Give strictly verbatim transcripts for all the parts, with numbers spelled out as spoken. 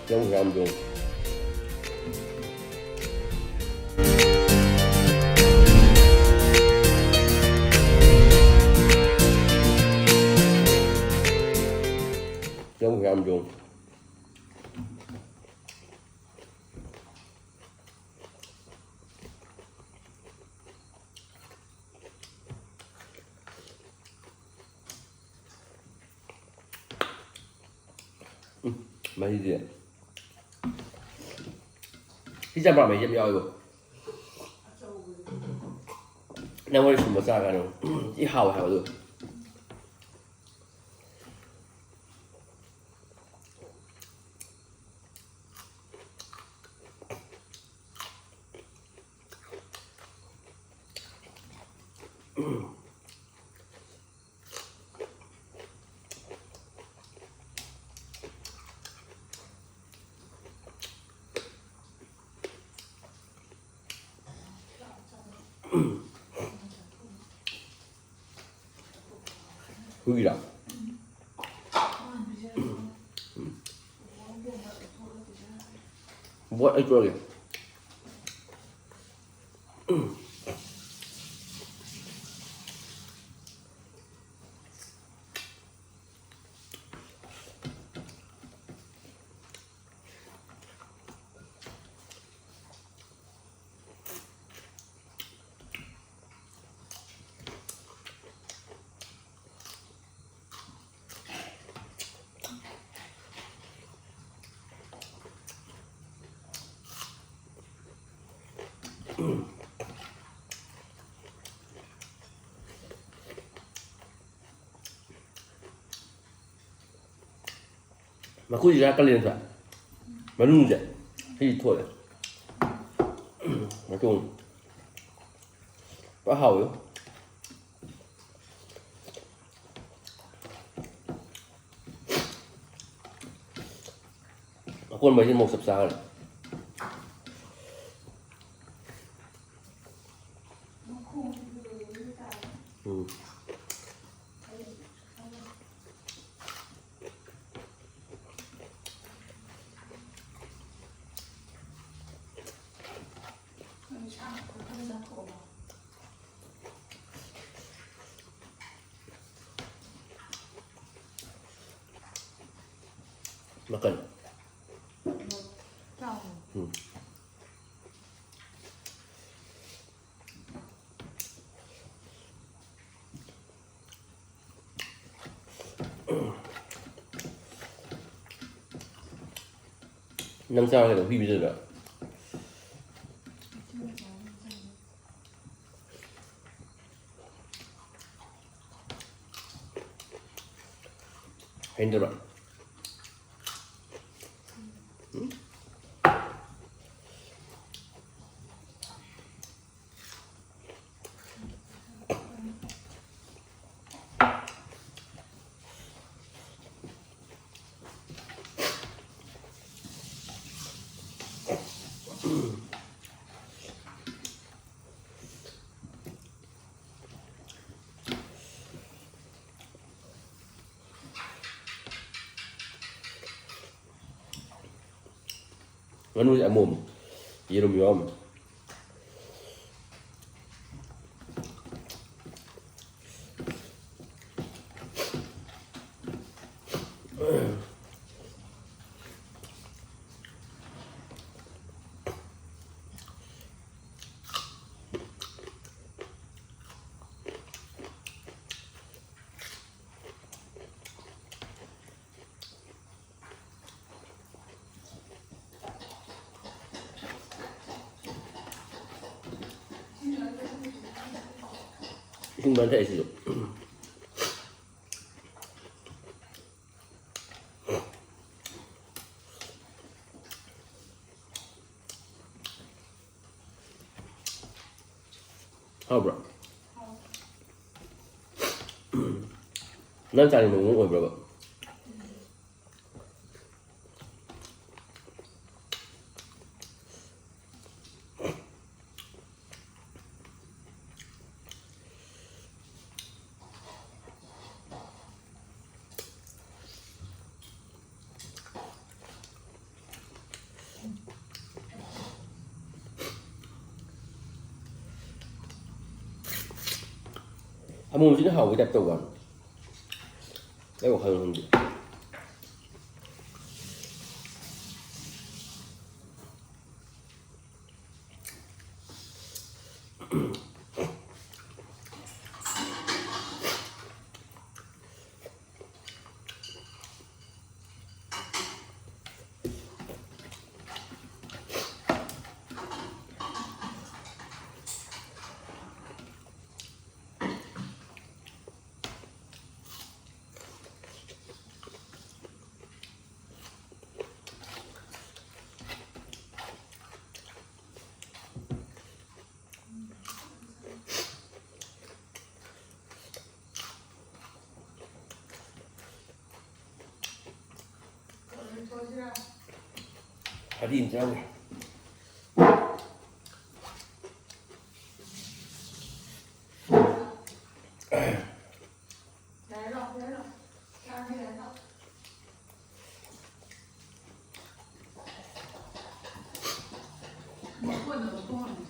ꯌꯥꯝ ꯌꯥꯝꯗꯣ꯫ ꯌꯥꯝ ꯌꯥꯝꯗꯣ꯫ ꯎꯝ, ꯃꯍꯤꯗꯤ꯫ ꯁꯤ ꯆꯝꯄ꯭ꯔꯥ ꯃꯍꯤ ꯌꯥꯝ ꯌꯥꯎꯋꯦꯕ꯫ ꯅꯪ ꯍꯣꯔꯦꯟ ꯁꯨꯝꯕ ꯆꯥꯔꯀꯥꯟꯗ ꯊꯤ ꯍꯥꯎꯋꯦ ꯍꯥꯏꯕ ꯑꯗꯨ꯫ ꯍꯨꯏꯔꯥ? ꯕꯣꯠ ꯑꯩ ꯇꯣꯛꯑꯒꯦ꯫ ꯃꯀꯨꯁꯤ ꯈꯔ ꯀꯜꯂꯤ ꯅꯠꯇ꯭ꯔꯥ? ꯃꯅꯨꯡꯁꯦ ꯁꯤ ꯊꯣꯛꯑꯦ꯫ ꯃꯇꯣꯡ ꯄꯨꯔꯥ ꯍꯥꯎꯋꯦ꯫ ꯑꯀꯣꯟꯕꯩꯁꯤ ꯃꯣꯔꯣꯛ ꯆꯞ ꯆꯥꯈ꯭ꯔꯦ꯫ ꯎꯝ꯫ ꯃꯀꯟ꯫ ꯎꯝ꯫ ꯅꯪ ꯆꯥꯔꯒ ꯍꯨꯏ ꯄꯤꯖꯗ꯭ꯔꯥ? ꯍꯩꯅꯗꯕ꯭ꯔꯥ? ꯎꯝ? ꯉꯥꯅꯨꯁꯦ ꯑꯃꯣꯝ, ꯌꯦꯔꯨꯝ ꯌꯥꯎꯔꯝꯃꯦ꯫ ꯏꯁꯤꯡ ꯐꯖꯅ ꯊꯛꯑꯦ ꯁꯤꯁꯨ꯫ ꯍꯥꯎꯕ꯭ꯔꯣ? ꯅꯪ ꯆꯥꯅꯤꯡꯕ ꯃꯑꯣꯡ ꯑꯣꯏꯕ꯭ꯔꯕ? ꯑꯃꯣꯝꯁꯤꯅ ꯍꯥꯎꯕꯩ ꯇꯥꯏꯞ ꯇꯧꯕ ꯋꯥꯅꯤ꯫ ꯑꯩ ꯋꯥꯈꯜ ꯈꯪꯗꯦ꯫ ꯃꯔꯤ ꯑꯃ ꯆꯪꯉꯦ꯫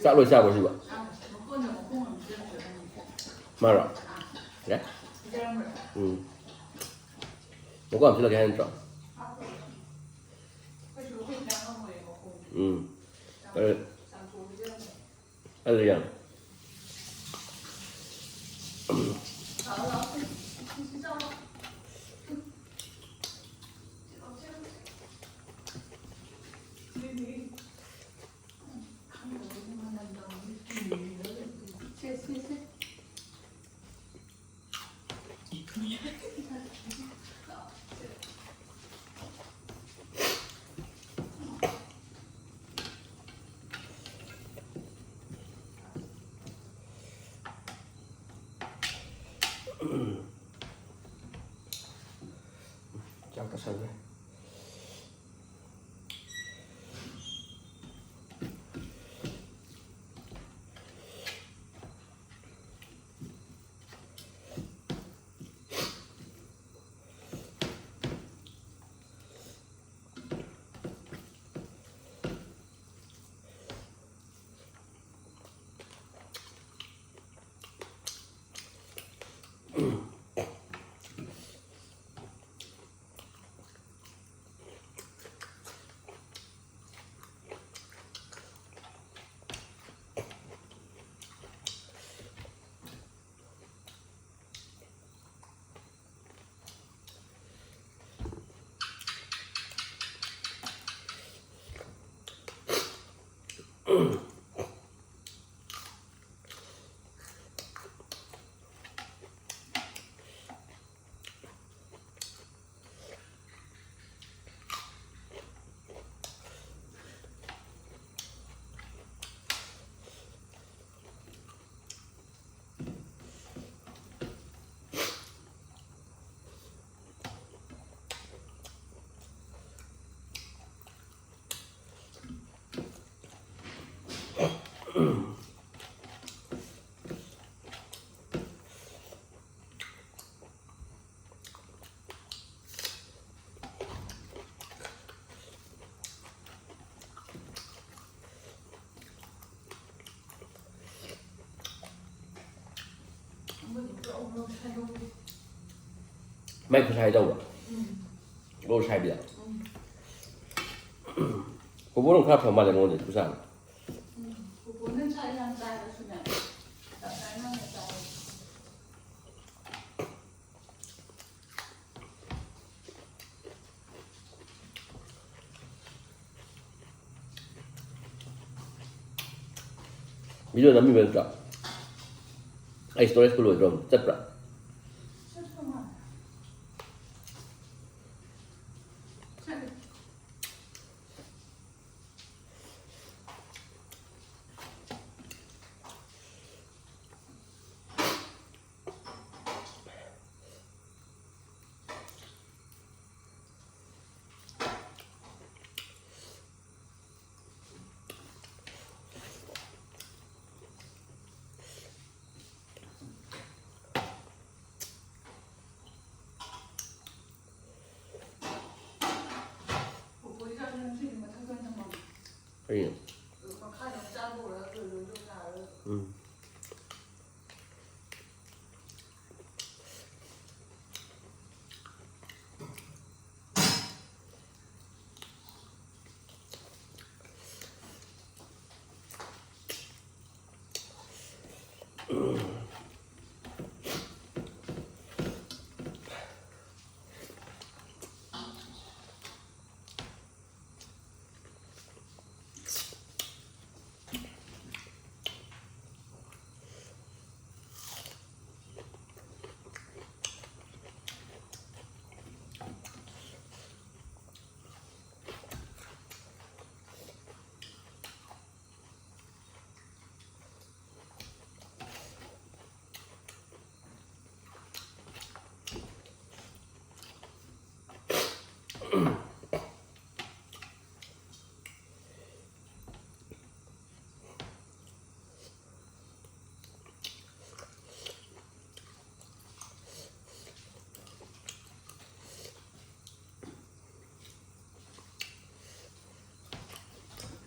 ꯆꯥꯛ ꯂꯣꯏ ꯆꯥꯕ꯭ꯔꯣ ꯁꯤꯕꯣ? ꯃꯥꯔꯣ? ꯌꯥꯏ꯫ ꯎꯝ꯫ ꯃꯀꯣꯛ ꯍꯥꯞꯆꯤꯜꯂꯒꯦ ꯍꯥꯏ ꯅꯠꯇ꯭ꯔꯣ? ꯎꯝ꯫ ꯑꯗꯨ, ꯑꯗꯨ ꯌꯥꯝ꯫ ꯆꯥꯛ ꯆꯥꯁꯟꯈ꯭ꯔꯦ꯫ ꯃꯥꯏ ꯈꯨꯠꯁꯥꯏ ꯇꯧꯕ꯫ ꯎꯝ꯫ ꯂꯧ ꯁꯥꯏꯕꯤꯗ꯫ ꯎꯝ꯫ ꯄꯨꯄꯨꯅ ꯈꯔ ꯐ ꯃꯥꯜꯂꯦ ꯃꯉꯣꯟꯗꯗꯤ ꯈꯨꯠꯁꯥꯅ꯫ ꯎꯝ꯫ ꯄꯨꯄꯨꯅ ꯆꯥꯛ ꯌꯥꯝ ꯆꯥꯔꯁꯨꯅꯦ, ꯇꯞ ꯇꯥꯏ ꯉꯥꯡꯅ ꯆꯥꯏ꯫ ꯚꯤꯗꯤꯑꯣ ꯅꯝꯃꯤꯕ ꯅꯠꯇ꯭ꯔꯣ? ꯑꯩ ꯁ꯭ꯇꯣꯔꯦꯖ ꯐꯨꯜ ꯑꯣꯏꯗ꯭ꯔꯣ? ꯆꯠꯄ꯭ꯔꯥ? ꯆꯠꯄ ꯃꯥꯜꯂꯦ꯫ ꯆꯠꯂꯦ꯫ ꯀꯩꯅꯣ? ꯎꯝ꯫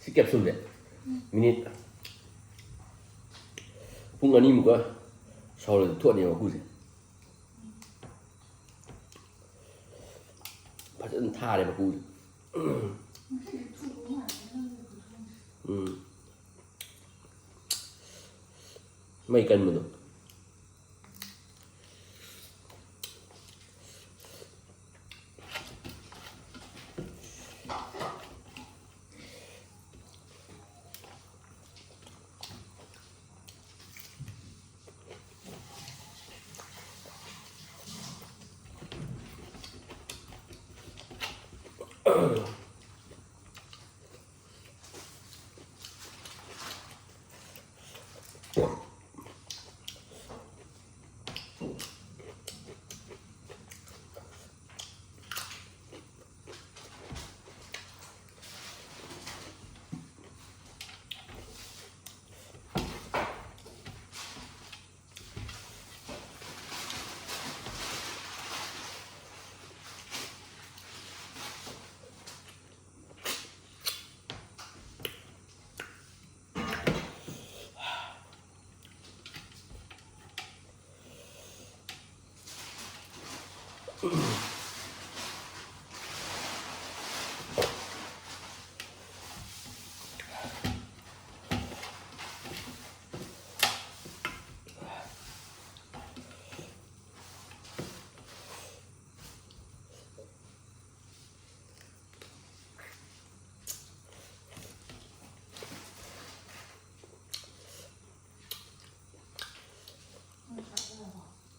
ꯁꯤ ꯀꯦꯞꯁꯨꯜꯁꯦ ꯃꯤꯅꯤꯠ ꯄꯨꯡ ꯑꯅꯤꯃꯨꯛꯀ ꯁꯧꯔꯗꯤ ꯊꯣꯠꯅꯦꯕ ꯃꯀꯨꯁꯦ꯫ ꯐꯖꯅ ꯊꯥꯔꯦ ꯃꯀꯨꯁꯦ꯫ ꯎꯝ꯫ ꯃꯩ ꯀꯟꯕꯗꯣ꯫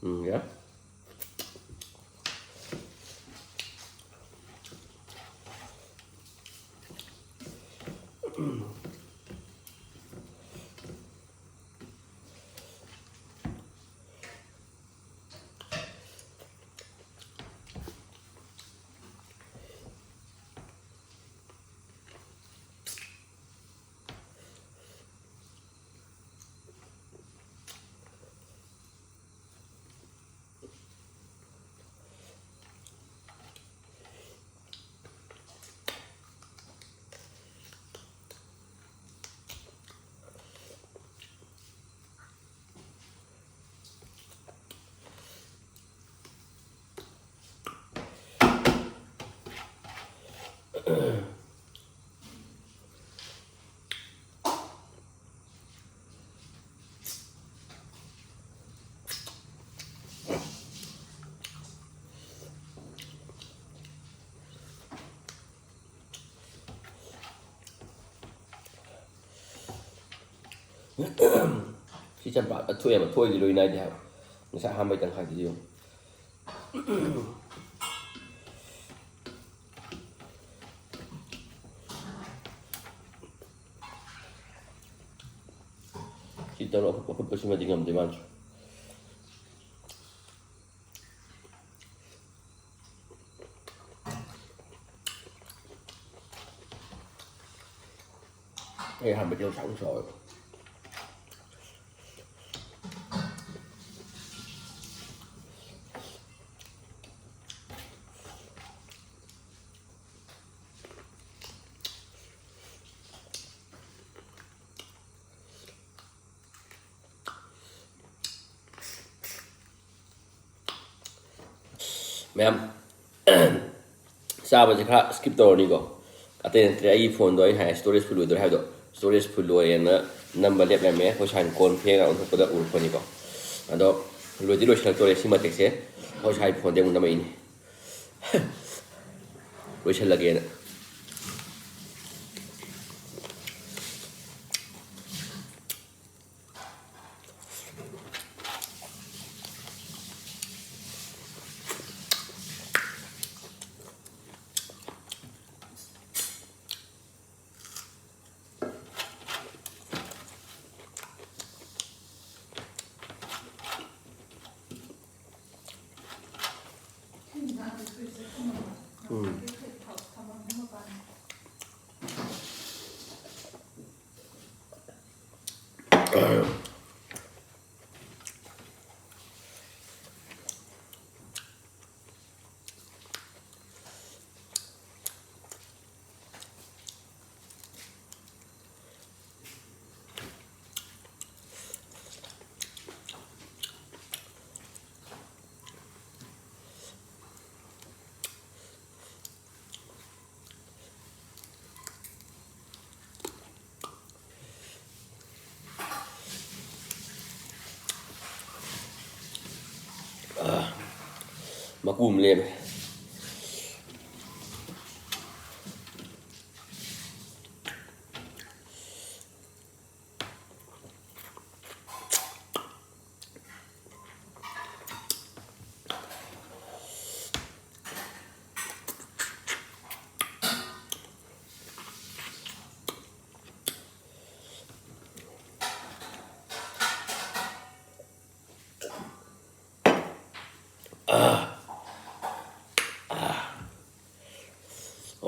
ꯎꯝ, ꯌꯥ꯫ ꯁꯤ ꯆꯝꯄ꯭ꯔꯥ ꯊꯣꯛꯑꯦꯕ, ꯊꯣꯛꯏꯗꯤ ꯂꯣꯏ ꯅꯥꯏꯗꯦ ꯍꯥꯏꯕ꯫ ꯉꯁꯥꯏ ꯑꯍꯥꯟꯕꯩ ꯇꯪꯈꯥꯏꯗꯨꯗꯤ ꯌꯦꯡꯉꯨ꯫ ꯁꯤ ꯇꯧꯔ ꯑꯐꯨꯠ-, ꯑꯐꯨꯠꯄꯁꯤꯃꯗꯤ ꯉꯝꯗꯦ ꯃꯥꯅꯁꯨ꯫ ꯑꯩ ꯑꯍꯥꯟꯕꯗꯤ ꯌꯥꯝ ꯁꯥꯎ ꯁꯥꯎꯋꯦꯕ꯫ ꯃꯌꯥꯝ, ꯆꯥꯕꯁꯦ ꯈꯔ skip ꯇꯧꯔꯅꯤꯀꯣ꯫ ꯑꯇꯩ ꯅꯠꯇ꯭ꯔꯦ, ꯑꯩꯒꯤ ꯐꯣꯟꯗꯣ ꯑꯩ ꯍꯥꯏ storage full ꯑꯣꯏꯗꯣꯔꯦ ꯍꯥꯏꯕꯗꯣ, storage full ꯑꯣꯏꯔꯦꯅ ꯅꯝꯕ ꯂꯦꯞꯂꯝꯃꯦ꯫ ꯑꯩꯈꯣꯏ ꯁꯥꯏꯅ ꯀꯣꯟ ꯐꯦꯡꯉ ꯑꯣꯟꯊꯣꯛꯄꯗ ꯎꯔꯛꯄꯅꯤꯀꯣ꯫ ꯑꯗꯣ ꯂꯣꯏꯗꯤ ꯂꯣꯏꯁꯤꯜꯂꯛꯇꯣꯔꯦ ꯁꯤ ꯃꯇꯦꯛꯁꯦ꯫ ꯑꯩꯈꯣꯏ ꯁꯥꯏ ꯐꯣꯟꯗꯤ ꯑꯃꯨꯛ ꯅꯝꯃꯛꯏꯅꯤ꯫ ꯂꯣꯏꯁꯤꯜꯂꯒꯦꯅ꯫ ꯎꯝ꯫ ꯃꯀꯨ ꯑꯃ ꯂꯦꯝꯃꯦ꯫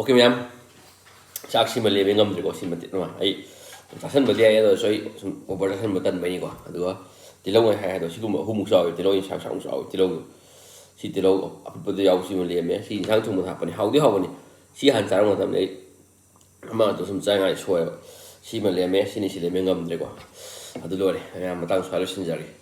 ꯑꯣꯀꯦ ꯃꯌꯥꯝ, ꯆꯥꯛꯁꯤꯃ ꯂꯦꯝꯃꯦ, ꯉꯝꯗ꯭ꯔꯦꯀꯣ꯫ ꯁꯤ ꯃꯇꯤꯛ ꯅꯨꯡꯉꯥꯏ꯫ ꯑꯩ ꯆꯥꯁꯟꯕꯗꯤ ꯌꯥꯏ, ꯑꯗꯣ ꯑꯩ ꯁꯨꯝ ꯑꯣꯚꯔ ꯆꯥꯁꯟꯕ ꯇꯟꯕꯩꯅꯤꯀꯣ꯫ ꯑꯗꯨꯒ ꯇꯤꯜꯍꯧ ꯉꯁꯥꯏ ꯍꯥꯏꯗꯣ, ꯁꯤꯒꯨꯝꯕ ꯑꯍꯨꯝꯃꯨꯛ ꯆꯥꯎꯋꯦ꯫ ꯇꯤꯜꯍꯧ ꯌꯦꯟꯁꯥꯡ ꯆꯥꯎꯅ ꯆꯥꯎꯋꯦ꯫ ꯇꯤꯜꯍꯧꯗꯣ, ꯁꯤ ꯇꯤꯜꯍꯧ ꯑꯄꯤꯛꯄꯗꯣ ꯌꯥꯎꯕꯁꯤꯃ ꯂꯦꯝꯃꯦ꯫ ꯁꯤ ꯌꯦꯟꯁꯥꯡ ꯊꯣꯡꯕꯗ ꯍꯥꯞꯄꯅꯤ꯫ ꯍꯥꯎꯗꯤ ꯍꯥꯎꯕꯅꯤ꯫ ꯁꯤ ꯍꯥꯟꯅ ꯆꯥꯔꯝꯕ ꯃꯇꯝꯗ ꯑꯩ ꯑꯃꯗꯣ ꯁꯨꯝ ꯆꯥꯅꯤꯡꯉꯥꯏ ꯁꯣꯏꯑꯕ꯫ ꯁꯤꯃ ꯂꯦꯝꯃꯦ, ꯁꯤꯅꯤ ꯁꯤ ꯂꯦꯝꯃꯦ, ꯉꯝꯗ꯭ꯔꯦꯀꯣ꯫ ꯑꯗꯨ ꯂꯣꯏꯔꯦ꯫ ꯃꯌꯥꯝ ꯃꯇꯥꯡ ꯁ꯭ꯋꯥꯏ ꯂꯣꯏꯁꯤꯟꯖꯔꯒꯦ꯫